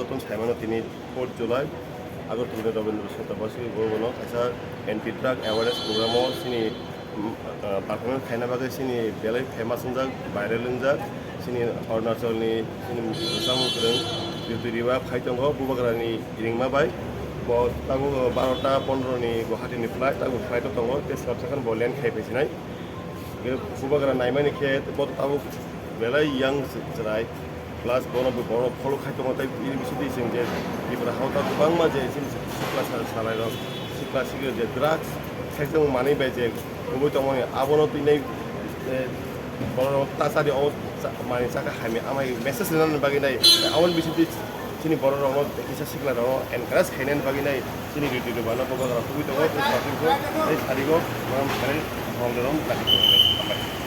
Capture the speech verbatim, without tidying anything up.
Tun saimano tini fourth July Agartala ni Rabindra Shatabasi Bhavan o kaisa anti drug awareness program o chini, mm, ah, performance khaina bagwi chini belai famous wngjak, viral wngjak, chini Arunachal ni chini bwsang kwrwng Jyoti Riwa phai tongo Bubagra ni ringma bai. Bo tabuk barota pondro ni Guwahati ni flight, tabuk flight o tongo, tei swrapsa khe bo land khai phaisinai. Bubagra naimani khe bo tabuk belai young chwrai, plus bono bo borok follow khai tongo, tei bini bisingtwi chwng je Tripura hao ta kwbangma je chini sikla sa-, salairok, sikla sikla je drugs khaijakmani bai je kubui tongmani, abono twi nai, eh, borok tasari o cha-, mani chakha hamya amai message rwnani bagwi nai, aboni bisingtwi chini borok rokno kisa sikla rokno encourage khainani bagwi nai chini Jyoti Riwa no Bubagra kubui tongo, tei sarigo, tei sarigo, borok belai hong dorong lagi tongo. Hambai.